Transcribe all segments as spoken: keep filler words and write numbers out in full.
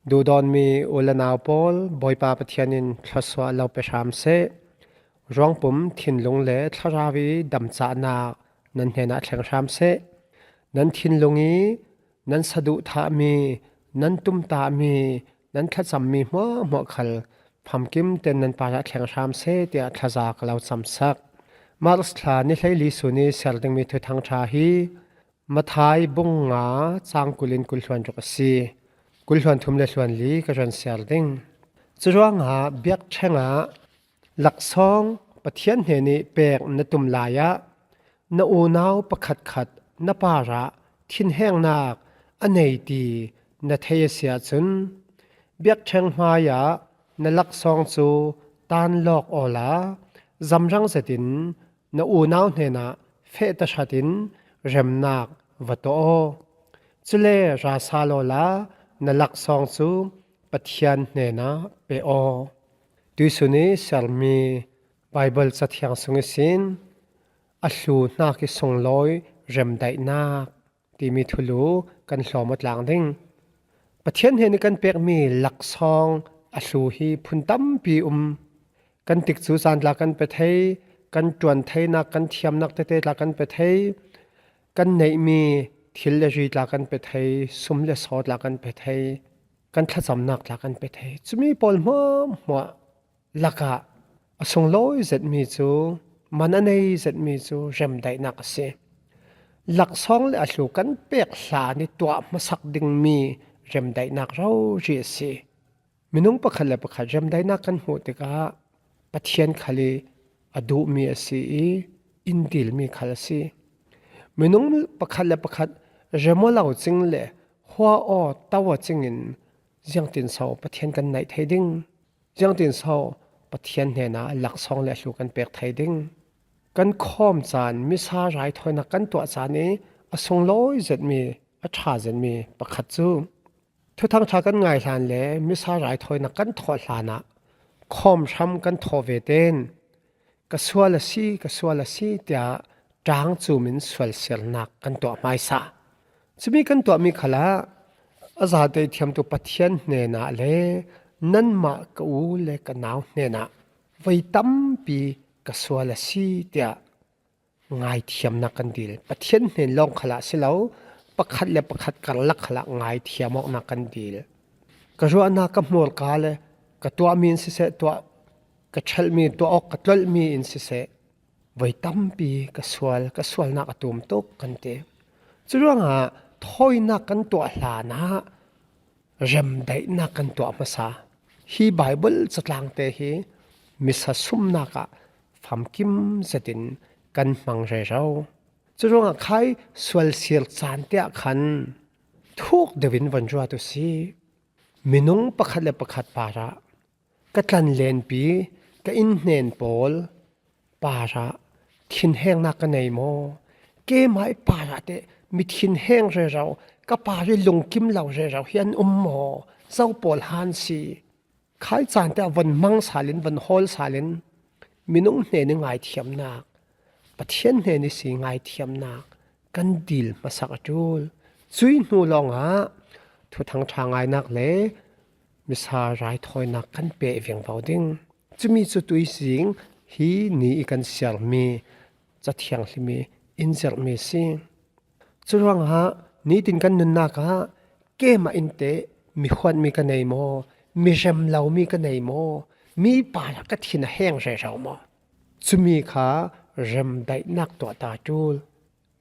Duhdawtmi u le nau pawl, Bawipa Pathian in thluasuah lo pe hram seh. Ruangpum thinlung le thlarau i damcahnak nan hnenah thleng hram seh. Nan thinlung i nan saduhthahmi, nan tumtahmi, nan thlacammi hmuahhmuah khal famkim ten nan parah thleng hram seh, tiah thlaza ka lo camsak. March thla ni hleili sun i siar dingmi thuthang ṭha hi Matthai bung nga cang kul in kul hluan ruk a si. Kul hluan thum le hluan li ka run siar ding. Curuangah biakṭheng ah laksawng Pathian hnen i pek na tum lai ah na unau pakhatkhat na parah thinhengnak a nei ti na thei a si ahcun, biakṭheng hmaiah na laksawng cu tan lawk awla zamrang zetin na unau hnenah feh tahratin remnak va tuah aw. Cule ra sal awla na laksawng cu Pathian hnenah pe aw. Tuisun i siarmi Baibal Cathiang sung ihsin a hlu hnak i sunglawi remdaihnak timi thulu kan hlawm aw tlang ding. Pathian hnen i kan pekmi laksawng a hlu hi phun tampi um. Kan tikcu caan tla kan pe thei, kan ṭuan theinak, kan thiamnak tete tla kan pe thei, kan neihmi thil le ri tla kan pe thei, sum le saw tla kan pe thei, kan thlacamnak tla kan pe thei. Cumi pawl hmuahhmuah lakah a sunglawi zetmi cu, man a nei zetmi cu remdaihnak a si. Laksawng le a hlu kan pek hlan i tuah hmasak dingmi remdaihnak rori a si. Minung pakhat le pakhat remdaihnak kan hmuh tikah Pathian khal i a duhmi a si i in dilmi khal a si. Minung pakhat le pakhat rem aw lo cing le hua aw, to aw cingin ziangtinso Pathian kan naih thei ding? Ziangtinso Pathian hnenah laksawng le a hlu kan pek thei ding? Kan khawm caan, misa raithawinak kan tuah caan i a sunglawi zetmi, a ṭha zetmi pakhat cu, Thuthang ṭha kan ngai hlan le misa raithawinak kan thawh hlanah khawm hram kan thawh ve tein, ka sual a si, ka sual a si, tiah ṭang cum in sualsiarnak kan tuah hmaisa. Cumi kan tuahmi khalah a zate thiamtu Pathian hnenah le nanmah ka u le ka nau hnenah voi tampi ka sual a si, tiah ngaithiamnak kan dil. Pathian hnen lawng khalah si lo, pakhat le pakhat karlak khalah ngaithiam awknak kan dil. Ka ruahnak, ka hmurka le ka tuahmi in siseh, tuah, ka ṭhelhmi, tuah awk ka tlolhmi in siseh, voi tampi ka sual, ka sualnak a tum tuk kan ti. Curuangah thawinak kan tuah hlanah remdaihnak kan tuah hmasa. Hi Baibal catlangte hi misa sumnak ah famkim zetin kan hmang rero. Curuangah khai sualsiar caan tiah khan thuk deuh in von ruat u si. Minung pakhat le pakhat parah ka tlanlenpi, ka innhnen pawl parah thinhengnak ka nei maw? Keimah i parah teh mi thinheng rero, ka par i lungkim lo rero hi an um maw? Zo pawl han si. Khai caan te ah von hmang salin, von hawl salin, minung hnen i ngaithiamnak, Pathian hnen i si ngaithiamnak kan dil hmasak a ṭul. Cui hnu lawngah Thuthang ṭha ngainak le misa raithawinak kan peh vengvo ding. Cumi cu tuizing hi ni i kan siarmi Cathiang Hlim i in zirhmi a si. Curuangah nitin kan nunnak ah keimah in teh mi huatmi ka nei maw? Mi rem lomi ka nei maw? Mi parah ka thin a heng rero maw? Cumi kha remdaihnak tuah ta ṭul.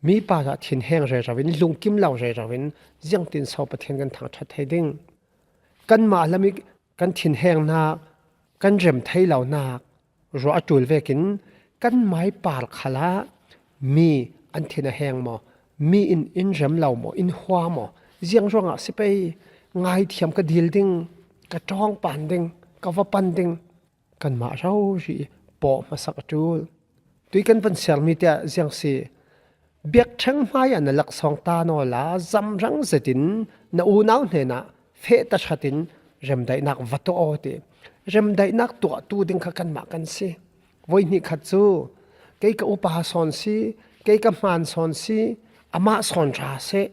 Mi parah thinheng rero in, lungkim lo rero in, ziangtinso Pathian kan thangṭhat thei ding? Kanmah lam i kan thinhengnak, kan rem thei lonak ruah a ṭul vekin kanmah i par khalah mi an thin a heng maw? Mi in in rem lo maw? In hua maw? Ziang ruangah si pei, ngaithiam ka dil ding, ka ṭawngpan ding, ka va pan ding. Kanmah rori pawh hmasak a ṭul. Tui kan van siarmi tiah ziang si. Biakṭheng hmaiah na laksawng ta naw la, zamrang zetin na unau hnenah feh tahratin remdaihnak va tuah aw ti. Remdaihnak tuahtu ding kha kanmah kan si. Voihnih khat cu, kei ka upa sawn si, kei ka hmaan sawn si, amah sawn ra seh.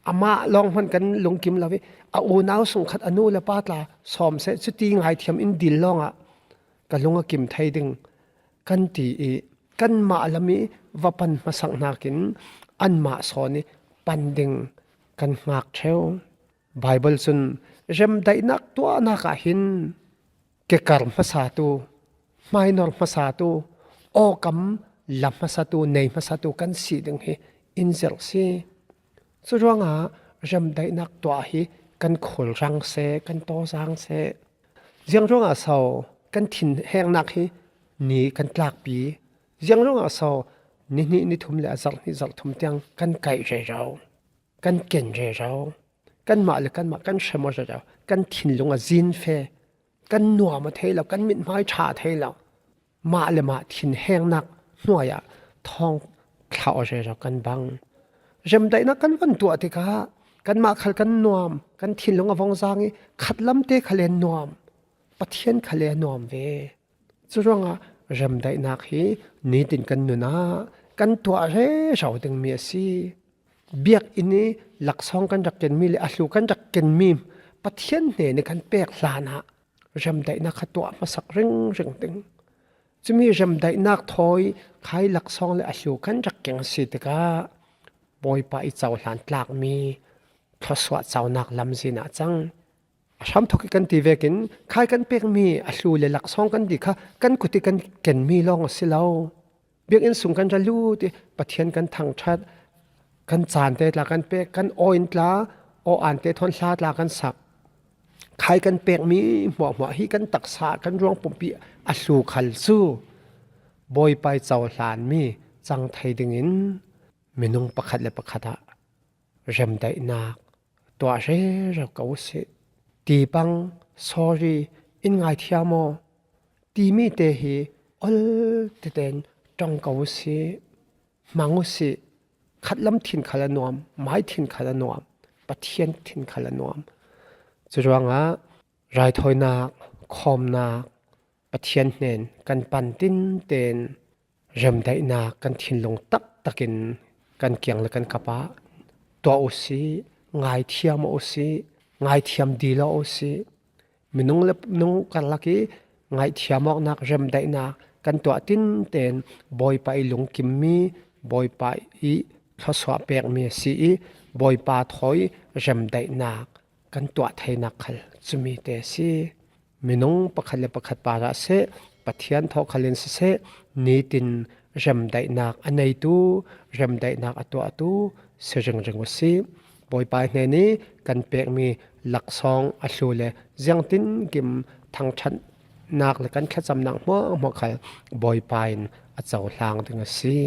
Amah lawng hmanh kan lungkim lo i, a unau sung khat a nu le pa tla sawm seh, cuti ngaithiam in dil lawngah ka lung a kim thei ding kan ti i, kanmah lam i va pan hmasak hnakin anmah sawn i pan ding kan hngak ṭheu. Bible cun remdaihnak tuahnak ah hin kekar hmasatu, hmainor hmasatu, awkam la hmasatu, nei hmasatu kan si ding hi in zirh si. Curuangah remdaihnak tuah hi kan khulrang seh, kan tawzang seh. Ziang ruangah so kan thinhengnak hi ni kan tlakpi? Ziang ruangah so ni hnih, ni thum le a zarh hnih, zarh thum tiang kan kaih rero, kan ken rero, kanmah le kanmah kan hrem aw rero, kan thinlung a zin fe, kan nuam aw thei lo, kan mithmai ṭha thei lo, mah le mah thinhengnak hnuaiah thawng thlau aw rero kan bang. Remdaihnak kan van tuah tikah kanmah khal kan nuam, kan thinlung a vong zang i khatlamte khal le nuam, Pathian khal le nuam ve. Curuangah remdaihnak hi nitin kan nunah kan tuah rero dingmi a si. Biakinn i laksawng kan rak kenmi le a hlu kan rak kenmi Pathian hnen i kan pek hlanah remdaihnak kha tuah hmasak ringring ding. Cumi remdaihnak thawi khai laksawng le a hlu kan rak keng si tikah Bawipa i cohlan tlakmi thluasuah conak lamzin ah cang. A hramthawk i kan ti vekin khai kan pekmi a hlu le laksawng kan ti kha kan kut i kan kenmi lawng a si lo. Biakinn sung kan ra lut i Pathian kan thangṭhat, kan caan te tla kan pek, kan aw in tla, aw aan te thawn hla tla kan sak. Khai kan pekmi hmuahhmuah hi kan taksa, kan ruang pumpi a hlu khal cu Bawipa i cohlanmi cang thei dingin minung pakhat le pakhat ah remdaihnak tuah rero ko u sih. Tipang, sorry, in ngaithiam aw timi te hi ol teten ṭong ko u sih, hmang u sih. Khatlam thin khal a nuam, mai thin khal a nuam, Pathian thin khal a nuam. Curuangah raithawinak, khawmnak, Pathian hnen kan pan tinten remdaihnak kan thinlung taktakin kan kiang le kan kap ah tuah u sih, ngaithiam aw u sih, ngaithiam dil aw u sih. Minung le nung karlak i ngaithiam awknak remdaihnak kan tuah tinten Bawipa i lungkimmi, Bawipa i thluasuah pekmi a si i, Bawipa thawi remdaihnak kan tuah theinak khal cumi te a si. Minung pakhat le pakhat parah seh, Pathian thawh khal in siseh, nitin remdaihnak a neitu, remdaihnak a tuahtu si ringring u sih. Bawipa hnen i kan pekmi laksawng, a hlu le ziangtinkim thangṭhatnak le kan thlacamnak hmuahhmuah khal Bawipa in a cohlang ding a si.